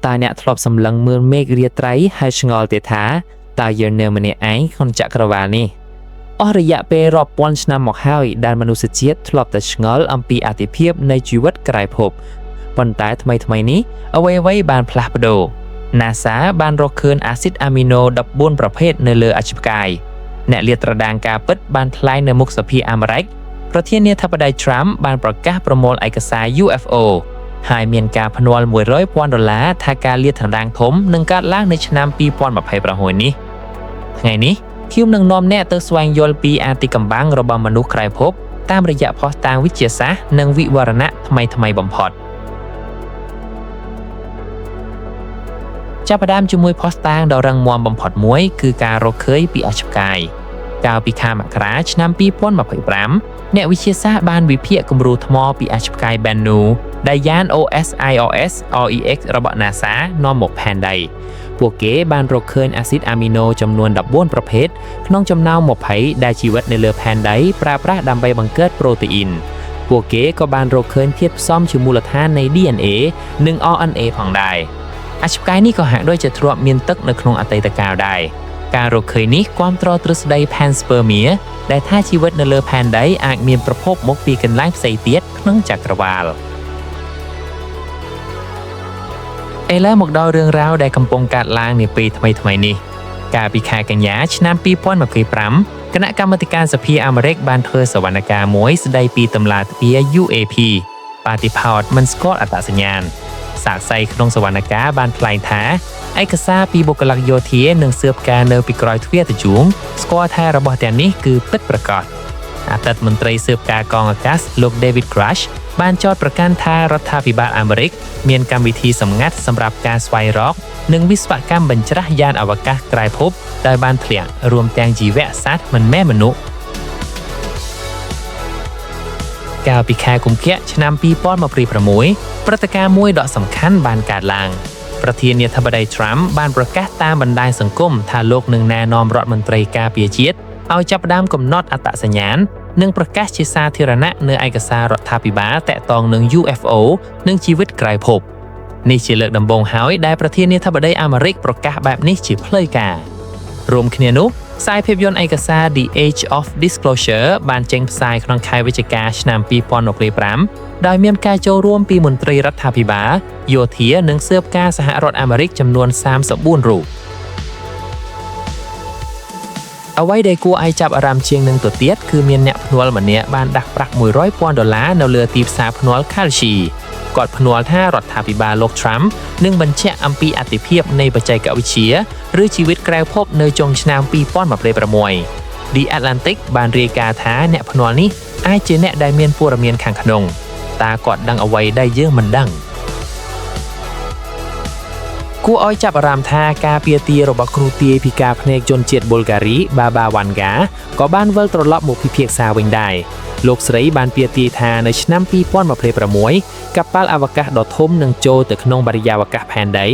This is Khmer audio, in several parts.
តើអ្នកធ្លាប់សម្លឹងមើលមេឃរាត្រីហើយឆ្ងល់ទេថាតើយើងនៅម្នាក់ឯងក្នុងចក្រវាលនេះអស់រយៈពេលរាប់ពាន់ឆ្នាំមកហើយដែលមនុស្សជាតិធ្លាប់តែឆ្ងល់អំពីអាទិភាពនៃជីវិតក្រៅភពប៉ុន្តែថ្មីៗនេះអ្វីៗបានផ្លាស់ប្ដូរ NASA បានរកឃើញអាស៊ីតអាមីណូ14ប្រភេទនៅលើអាចផ្កាយអ្នកលាតត្រដាងការពិតបានថ្លែងនៅមុខសភាអាមេរិកប្រធានាធិបតី Trump បានប្រកាសប្រមូលឯកសារ UFO ហើយមានការភ្នាល់100,000ដុល្លារថាការលាតត្រដាងធំនឹងកើតឡើងនៅឆ្នាំ2026នេះថ្ងៃនេះខ្ញុំនឹងនាំអ្នកទៅស្វែងយល់ពីអាទិកំបាំងរបស់មនុស្សក្រៅភពតាមរយៈភស្តុតាងវិទ្យាសាស្ត្រនិងវិវរណៈថ្មីៗបំផុតចាប់ផ្ដើមជាមួយភស្តុតាងដ៏រឹងមាំបំផុតមួយគឺការរកឃើញពីអាចផ្កាយកាលពីខែមករាឆ្នាំ2025អ្នកវិទ្យាសាស្ត្របានវិភាគគំរូថ្មពីអាចផ្កាយ Bennu ដែលយ៉ាន OSIRIS REX របស់ NASA នាំមកផែនដីពួកគេបានរកឃើញអាស៊ីតអាមីណូចំនួន14ប្រភេទក្នុងចំណោម20ដែលជីវិតនៅលើផែនដីប្រើប្រាស់ដើម្បីបង្កើតប្រូតេអ៊ីនពួកគេក៏បានរកឃើញធាតុផ្សំជាមូលដ្ឋាននៃ DNA និង RNA ផងដែរអាចផ្កាយនេះក៏ហាក់ដូចជាធ្លាប់មានទឹកនៅក្នុងអតីតកាលដែរការរកឃើញនេះគាំទ្រទ្រឹស្ដី Panspermia ដែលថាជីវិតនៅលើផែនដីអាចមានប្រភពមកពីកន្លែងផ្សេងទៀតក្នុងចក្រវាលឥឡូវមកដល់រឿងរ៉ាវដែលកំពុងកើតឡើងនាពេលថ្មីៗនេះកាលពីខែកញ្ញាឆ្នាំ2025គណៈកម្មាធិការសភាអាមេរិកបានធ្វើសវនកម្មមួយស្ដីពីតម្លាទ្វារ UAP បាតិផោតមិនស្គាល់អត្តសញ្ញាណសាក្សីក្នុងសវនកម្មបានថ្លែងថាឯកសារពីបុគ្គលិកយោធានិងស៊ើបការនៅពីក្រោយទ្វារតជួងស្គាល់ថារបស់ទាំងនេះគឺពិតប្រាកដអតីតមន្ត្រីស៊ើបការកងអាកាសលោក David Grusch បានចោទប្រកាន់ថារដ្ឋាភិបាលអាមេរិកមានកម្មវិធីសម្ងាត់សម្រាប់ការស្វែងរកនិងវិស្វកម្មបញ្ច្រាស់យ៉ានអវកាសក្រៅភពដែលបានធ្លាក់រួមទាំងជីវៈសត្វមិនមែនមនុស្សកាលពីខែកុម្ភៈឆ្នាំ2026ព្រឹត្តិការណ៍មួយដ៏សំខាន់បានកើតឡើងប្រធានាធិបតី Trump បានប្រកាសតាមបណ្ដាញសង្គមថាលោកនឹងណែនាំរដ្ឋមន្ត្រីការពារជាតិឲ្យចាប់ផ្ដើមកំណត់អត្តសញ្ញាណនិងប្រកាសជាសាធារណៈនៅឯកសាររដ្ឋាភិបាលតាក់ទងនឹង UFO និងជីវិតក្រៅភពនេះជាលើកដំបូងហើយដែលប្រធានាធិបតីអាមេរិកប្រកាសបែបនេះជាផ្លូវការរួមគ្នានោះខ្សែភាពយន្តឯកសារ The Age of Disclosure បានចេញផ្សាយក្នុងខែវិច្ឆិកាឆ្នាំ2025ដោយមានការចូលរួមពីមន្ត្រីរដ្ឋាភិបាលយោធានិងស៊ើបការសហរដ្ឋអាមេរិកចំនួន34រូបអ្វីដែលគួរឲ្យចាប់អារម្មណ៍ជាងនឹងទៅទៀតគឺមានអ្នកភ្នាល់ម្នាក់បានដាក់ប្រាក់100,000ដុល្លារនៅលើទីផ្សារភ្នាល់ Kalshi គាត់ភ្នាល់ថារដ្ឋាភិបាលលោក Trump នឹងបញ្ជាក់អំពីអតិភិបនៃបច្ចេកវិទ្យាឬជីវិតក្រៅភពនៅចុងឆ្នាំ2026 The Atlantic បានរាយការណ៍ថាអ្នកភ្នាល់នេះអាចជាអ្នកដែលមានព័ត៌មានខាងក្នុងតើគាត់ដឹងអ្វីដែលយើងមិនដឹងគួរឲ្យចាប់អារម្មណ៍ថាការពារទារបស់គ្រូទាយពិការភ្នែកជនជាតិប៊ុលហ្គារីបាបាវ៉ាន់ហ្គាក៏បានវិលត្រឡប់មកពិភាក្សាវិញដែរលោកស្រីបានពាទាយថានៅឆ្នាំ2026កប៉ាល់អវកាសដ៏ធំនឹងចូលទៅក្នុងបរិយាកាសផែនដី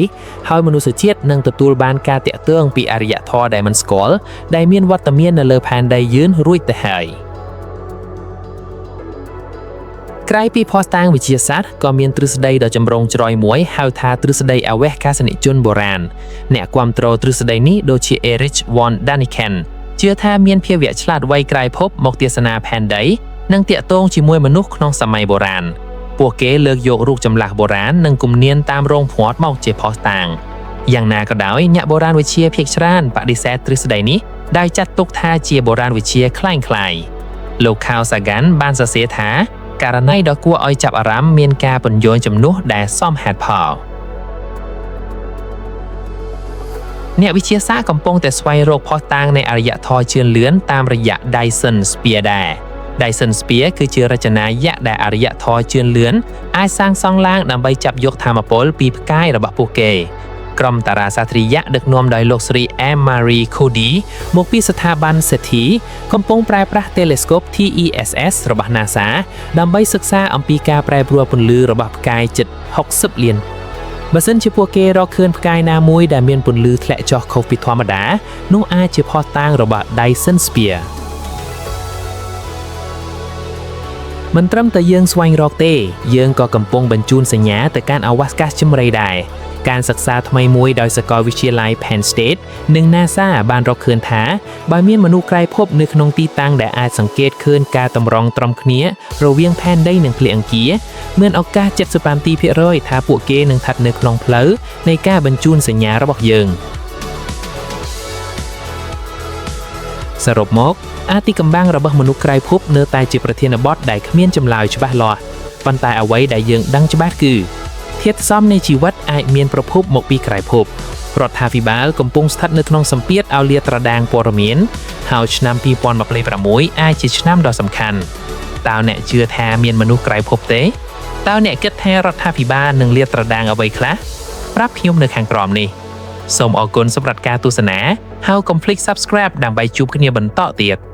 ហើយមនុស្សជាតិនឹងទទួលបានការទាក់ទងពីអរិយធម៌ដែលមិនស្គាល់ដែលមានវត្តមាននៅលើផែនដីយឺនរួចទៅហើយក្រៅពីភស្តុតាងវិទ្យាសាស្ត្រក៏មានទ្រឹស្ដីដ៏ចម្រុងច្រយមួយហៅថាទ្រឹស្ដីអវកាសនិជនបុរាណអ្នកគាំទ្រទ្រឹស្ដីនេះដូចជា Erich von Däniken ជឿថាមានភាវៈឆ្លាតវៃក្រៅភពមកទស្សនាផែនដីនិងទាក់ទងជាមួយមនុស្សក្នុងសម័យបុរាណពួកគេលើកយករូបចម្លាស់បុរាណនិងគំនានតាមរោងភ័ព្វមកជាភស្តុតាងយ៉ាងណាក៏ដោយអ្នកបុរាណវិទ្យាភាគច្រើនបដិសេធទ្រឹស្ដីនេះដោយចាត់ទុកថាជាបុរាណវិទ្យាក្លែងក្លាយលោក Carl Sagan បានសរសេរថាករណីដ៏គួរឲ្យចាប់អារម្មណ៍មានការពន្យល់ជំនួសដែលសមហេតុផលអ្នកវិទ្យាសាស្ត្រកំពុងតែស្វែងរកភស្តុតាងនៃអរិយធម៌ជឿនលឿនតាមរយៈ Dyson Sphere ដែរ Dyson Sphere គឺជារចនាយក្សដែលអរិយធម៌ជឿនលឿនអាចសាងសង់ឡើងដើម្បីចាប់យកថាមពលពីផ្កាយរបស់ពួកគេក្រុមតារាសាស្ត្រិយៈដឹកនាំដោយលោកស្រី Anne Marie Cody មកពីស្ថាប័ន SETI កំពុងប្រើប្រាស់ Telescope TESS របស់ NASA ដើម្បីសិក្សាអំពីការប្រែប្រួលពន្លឺរបស់ផ្កាយជិត60លានបើសិនជាពួកគេរកឃើញផ្កាយណាមួយដែលមានពន្លឺធ្លាក់ចុះខុសពីធម្មតានោះអាចជាភស្តុតាងរបស់ Dyson Sphere មិនត្រឹមតែយើងស្វែងរកទេយើងក៏កំពុងបញ្ជូនសញ្ញាទៅកាន់អវកាសជម្រៃដែរ ការសិក្សាថ្មីមួយដោយសាកលវិទ្យាល័យ Penn State និង NASA បានរកឃើញថាបើមានមនុស្សក្រៅភពនៅក្នុងទីតាំងដែលអាចសង្កេតឃើញការតម្រង់ត្រឹមគ្នារវាងផែនដីនិងភ្លៀងអង្គារមានឱកាស75%ថាពួកគេនឹងស្ថិតនៅក្នុងផ្លូវនៃការបញ្ជូនសញ្ញារបស់យើង សរុបមកអាថ៌កំបាំងរបស់មនុស្សក្រៅភពនៅតែជាប្រធានបទដែលគ្មានចម្លើយច្បាស់លាស់ប៉ុន្តែអ្វីដែលយើងដឹងច្បាស់គឺធាតុផ្សំនៃជីវិតអាចមានប្រភពមកពីក្រៅភពរដ្ឋាភិបាលកំពុងស្ថិតនៅក្នុងសម្ពាធឲ្យលាតត្រដាងព័ត៌មានហើយឆ្នាំ2026អាចជាឆ្នាំដ៏សំខាន់តើអ្នកជឿថាមានមនុស្សក្រៅភពទេតើអ្នកគិតថារដ្ឋាភិបាលនឹងលាតត្រដាងអ្វីខ្លះប្រាប់ខ្ញុំនៅខាងក្រោមនេះសូមអរគុណសម្រាប់ការទស្សនាហើយកុំភ្លេច Subscribe ដើម្បីជួបគ្នាបន្តទៀត។